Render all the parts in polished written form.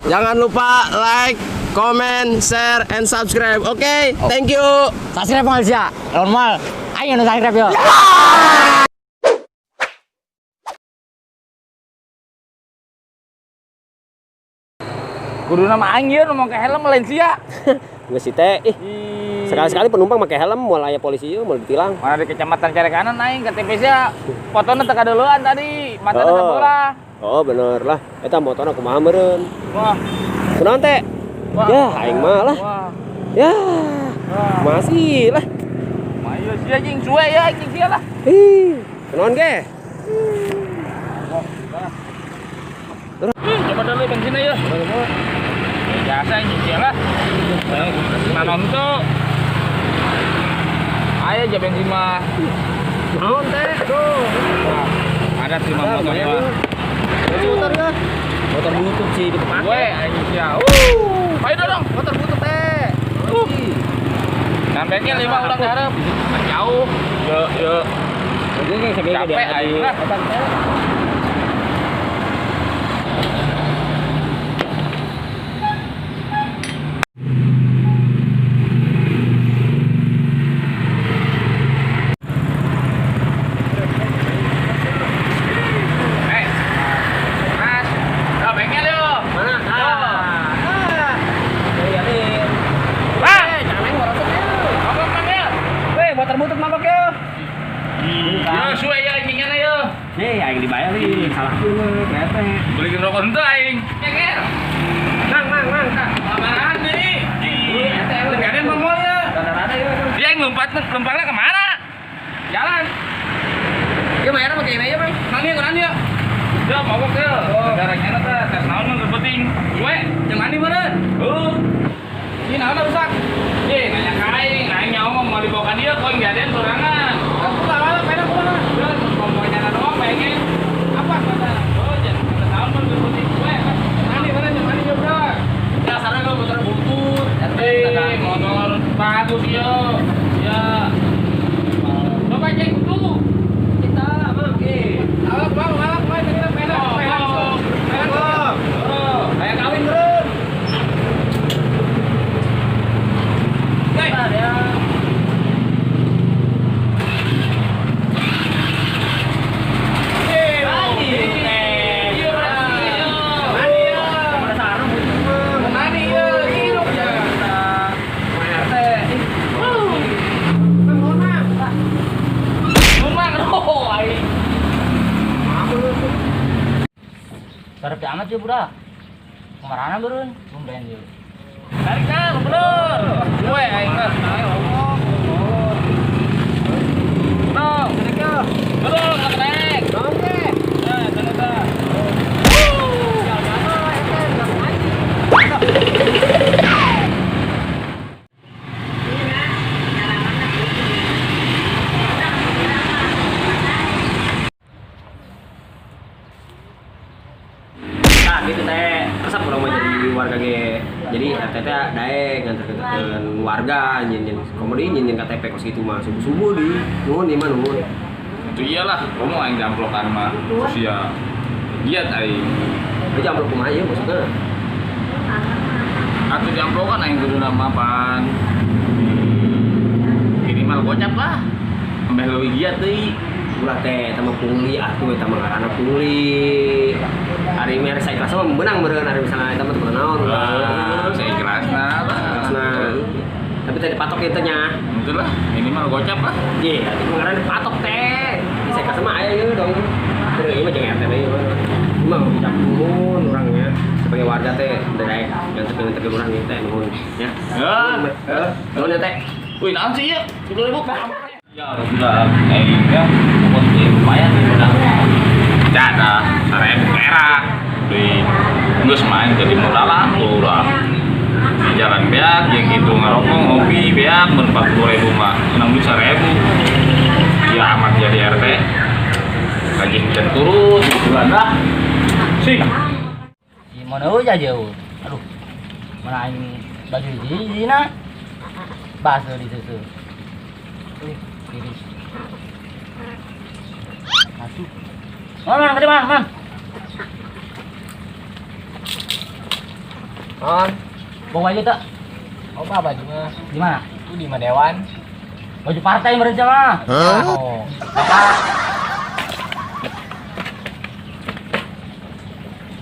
Jangan lupa like, comment, share, and subscribe. Oke, thank you. Subscribe Malaysia. Normal. Ayo nu subscribe yo. Kudu nama aing ieu nu make helm lain sia. Geus sih teh, ih. Sekali-sekali penumpang pakai helm moal aya polisi ieu moal ditilang. Mana di kecamatan Carekanan aing KTP sia fotona teu kadeulean tadi, matana Oh. sabelah. Oh, bener lah. Eta motona kumaha meureun. Wah, Kunaon teh? wah. Ya, aing mah lah. Wah. Ya, Wah. masih lah. Mayu sia jeung suwe ya anjing sia lah. Ih, kunaon ge? Ih, coba dulu bensinnya ya. Ya, biasa anjing sia lah. Nanon tuh. Ayo aja bensin mah. Naon teh? Aduh. Wah, ada sih mah motor Lumayan mah. ya. Motor ya. Motor butut sih dipakai. Gue anjing sia. Ayo dorong. Motor butut teh. Sampainya lima orang harap. Jauh. Yo yo. Capek aing lah. Eh, Mas, oh, bengkel yuk. Mana? Ah. Iya nih. Bang, Jangan main merosot ya. ngomong Bang ya. Weh, motor butut mabok ya. Yo, suwe ya anjingnya yo. Nih, aing dibayar nih. Salah mah, kereta. Beliin rokok henteu aing. Ceker. Mang, mang, mang. Lamaran deui. Tengaden mongol ya. Rada-rada ya. Dia yang lompat lompatnya kemana? Jalan. Dia bayarnya pakai ini aja, Bang. Nani ya, nani ya. Ya, mabok ya. Darahnya teh tes naon mah penting. Suwe, jeung mandi meureun. Heuh. Ini naon rusak? Ye, nanya ka aing, aing nyawa mau dibawa ka dieu kok gadean sorangan. Aku lama pena kumaha? Ya, ngomongnya doang pengen. Apa kata? Oh, jangan kata naon mah penting. Suwe. Mandi meureun jeung mandi bro. Dasarnya kalau motor butut. Eh, motor bagus yo. Ya. Coba cek dulu. Kita, Bang. Eh. Awak bang, awak bang, kita pena, pena, pena. Oh, Kayak kawin, Bro. Hei, Ya. Sarep amat ya budak. Kemana berun? Tumben yuk. Tarik dah, bener. Gue aing mah. No, betul, nggak naik. Ya, sana dah. Nah, gitu teh. Resep urang mah jadi warga ge. Jadi RT teh daek nganter-nganterkeun warga nyin komodi nyin KTP kos kitu mah subuh-subuh di. Nuhun ieu mah nuhun. Itu iyalah, kamu aing jamplokan mah. Terus ya giat aing. Lu jamplok kumaha ieu maksudna? Atuh jamplokan aing kudu nama pan. Minimal gocap lah. Ambeh leuwih giat deui. Ulah teh eta mah pungli atuh eta mah ngaranna pungli. Ari mere saikhlas mah meunang meureun ari misalnya eta mah teu naon Lah, saya ikhlasna lah. Ikhlasna. Tapi teh dipatok ieu teh nya. Itulah, minimal gocap lah. Ye, atuh ngaranna dipatok teh. Di saikhlas mah aya ieu dong. Terus ieu mah jeung RT we ieu mah. Ieu mah ucap nuhun urangnya sebagai warga teh daek nganter-nganterkeun urang ieu teh nuhun nya. Ya. Heeh. Nuhun ya teh. Wih, naon sih ieu? 10.000. Ya, sudah aing ya. Pokoknya lumayan nih udah. Jada, 1.000 perak. Di geus main jadi modal tuh udah. Di jalan beak ya gitu ngerokok ngopi beak ber 40.000 mah senang duit 1.000. Ya amat jadi RT. Gaji hujan turun bulan lah. Sing. Di mana aja jauh. Aduh. Mana aing baju hiji na. Basah di susu. Wih, tiris. Aduh. Mang, mang, mang, mang. On. Bawa baju tak? Oh, apa baju mah? Di mana? Itu di Madewan. Baju partai meureun mah. Oh. Bapak.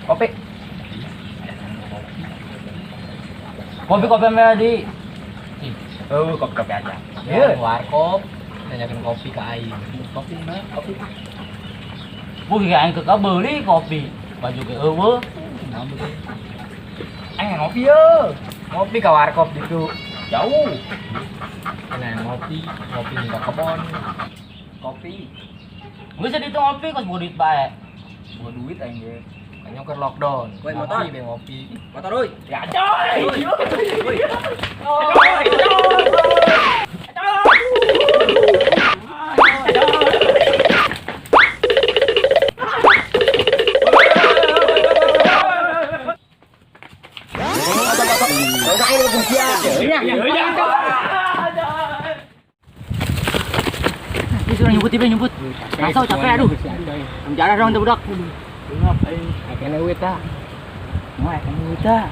Kopi. Kopi-kopi merah di. Oh, kopi-kopi aja. Iya. Warkop nanyakin kopi ke aing. Kopi mah, kopi. Bu aing ke beli kopi. Baju ke eueuh. Aing ngopi yo. Ngopi ke warkop gitu. Jauh. Nah, ngopi, ngopi di kebon. Kopi. Geus ditu ngopi kos boga duit bae. Boga duit aing ge. Kayaknya keur lockdown. Woi, motor. Ngopi, be ngopi. Motor euy. Ya, coy. Woi. Ini suruh nyebut, ibu nyebut. Masuk capek aduh. Penjara dong tuh budak. Kayaknya duit ah. Mau kayaknya duit ah.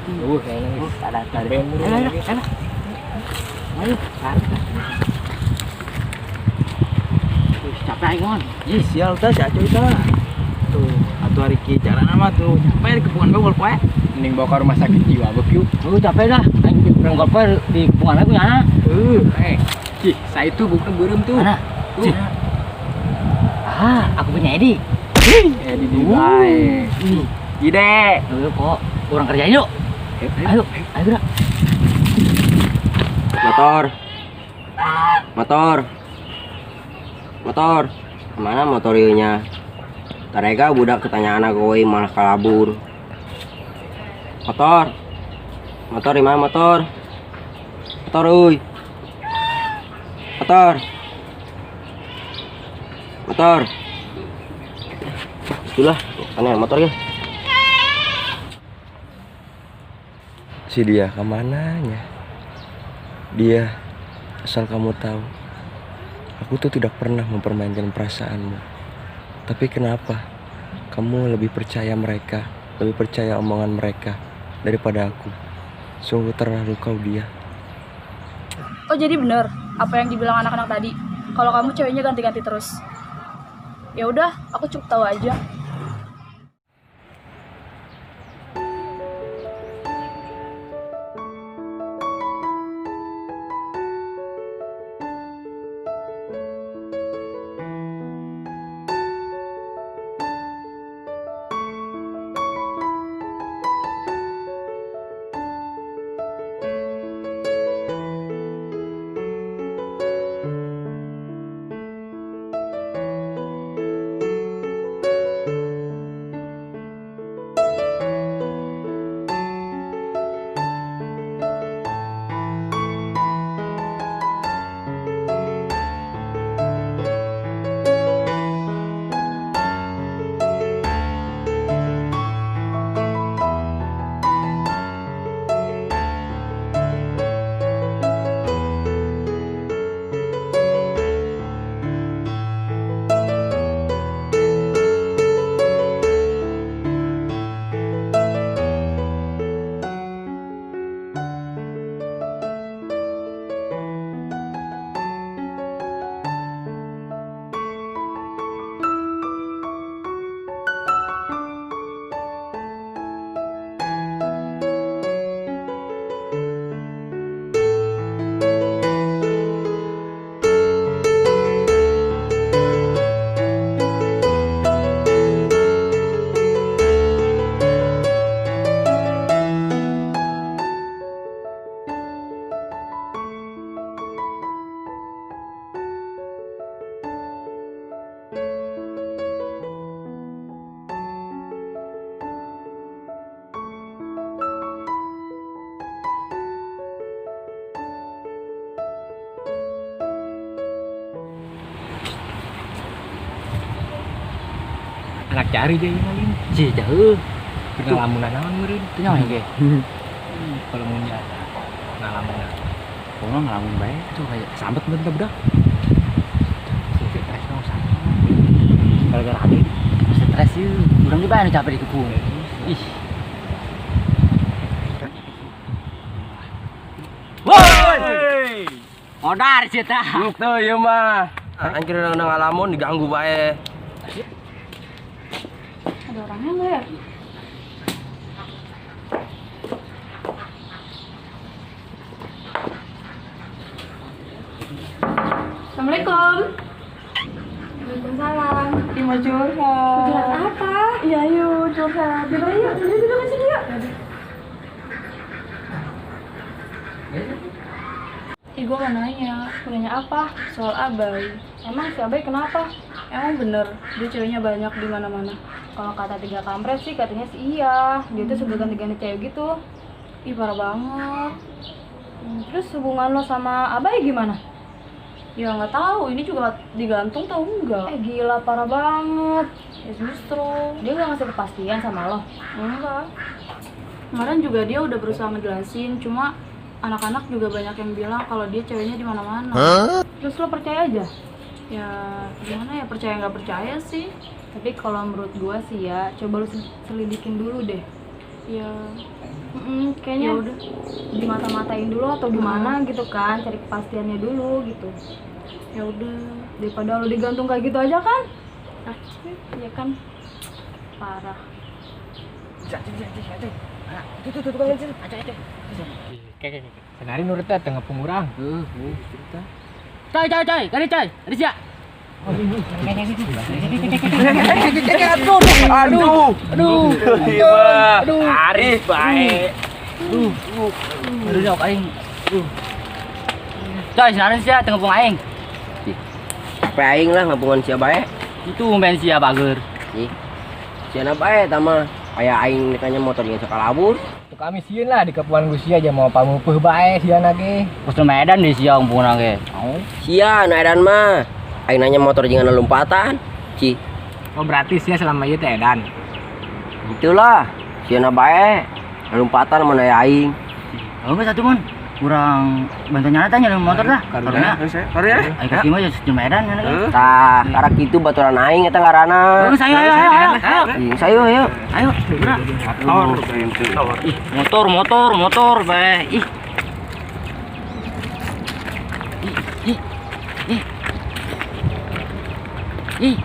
Kayaknya duit. Ada ada. Ayo, ayo. Ayo. Capek aing mon. Ih, sial tah si Acoy tah. Tuh, atuh hari kieu carana mah tuh. Capek di kepungan bae poe. Mending bawa ke rumah sakit jiwa beuh. Capek dah. Aing di kurang golfer di kepungan aku nyana. Cih, saya itu bukan beureum tuh. Mana? Tuh. Ah, aku punya Edi. Edi di bae. Ide. Ayo kok, orang kerjain yuk. Ayo, ayo gerak. Motor. Motor. Motor. Kemana motor ieu nya? Tarega budak ketanyaan aku malah kalabur. Motor. Motor di mana motor? Motor euy. Motor. Motor. Itulah, aneh motor ya. Si dia kemananya? Dia, asal kamu tahu, aku tuh tidak pernah mempermainkan perasaanmu. Tapi kenapa kamu lebih percaya mereka, lebih percaya omongan mereka daripada aku? Sungguh terlalu kau dia. Oh jadi bener apa yang dibilang anak-anak tadi? Kalau kamu ceweknya ganti-ganti terus. Ya udah, aku cukup tahu aja. Anak cari deh ini maling. Cih, jauh. Ngalamunan naon meureun. Itu nyawa ge. Kalau mau nyata ngalamunan. Pokoknya ngalamun bae. Itu kayak sambet bener budak. Stres dong sambet. Gara-gara ada Stres yeuh. Urang ge bae anu capek di kebun. Ih. Modar sih tah. Henteu ieu mah. Anjir udah ngalamun diganggu bae. Ada orangnya nggak ya? Assalamualaikum. Waalaikumsalam. Ih, mau curhat. Curhat apa? Iya, ayo curhat. Duduk yuk, duduk duduk ke sini yuk. Ih, gue mau nanya. Mau nanya apa? Soal Abai. Emang si Abai kenapa? Emang bener, dia ceweknya banyak di mana-mana. Kalau kata tiga kampret sih katanya sih iya. Dia tuh suka ganti-ganti cewek gitu. Ih, parah banget. Terus hubungan lo sama Abai gimana? Ya nggak tahu, ini juga digantung tahu nggak? Gila parah banget. Ya justru dia nggak ngasih kepastian sama lo. Enggak. Kemarin juga dia udah berusaha ngejelasin, cuma anak-anak juga banyak yang bilang kalau dia ceweknya di mana-mana. Huh? Terus lo percaya aja? Ya gimana ya, percaya nggak percaya sih. Tapi kalau menurut gua sih ya, coba lu selidikin dulu deh. Ya, kayaknya ya udah dimata-matain dulu atau gimana gitu kan, cari kepastiannya dulu gitu. Ya udah, daripada lu digantung kayak gitu aja kan? Ah, ya kan, parah. Itu tukang bensin. Kayak senari nurut teh tengah pengurang. Cerita. Coy, coy, coy, kali coy. Ada sia. Aduh, aduh, aduh, Arif bae. Aduh, jauh aing. Coy, senari sia tengah pung aing. Capek aing lah ngapungan sia bae. Itu main sia bager. Ih. Sia bae tama. Kayak aing ditanya motor jeung sakalabur. Tuh kami sieun lah di kepuan gu sia aja mau pamupeuh bae sia ge. Terus Medan di sia ngepungna ge. Sia nu edan mah. Aing nanya motor jeung lompatan. Ci. Oh berarti sia selama ieu teh edan. Itulah, sia bae. Lompatan mana aya aing. Oh, satu mon. Kurang bantuan tanya motor lah. Karunya, karunya. Aing kasih mah di Medan ya. Tah, karena kitu baturan aing eta ngaranna. Terus ayo ayo ayo. Ayo ayo. Ayo, gerak. Motor. Ih, motor motor motor bae. Ih. Ih, ih. Ih. Ih.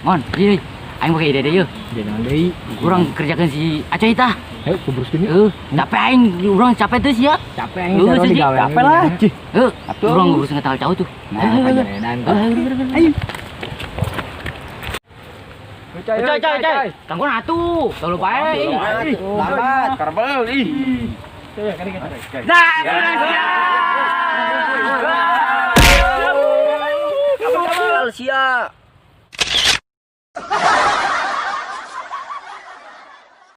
Mon, ih. Aing pakai ide deui yeuh. Ide naon deui? Urang kerjakeun si Acoy tah. Ayo kubruskeun yeuh. Capek aing, urang capek teu sia. Capek aing sarua digawe. Capek lah. Heuh, urang ngurus ngetal jauh tuh. Nah, kajaredan. Ayo. Coy, coy, coy. Gangguan atuh. Tolu bae. Lambat, karbel ih. Nah, urang sia. Sia.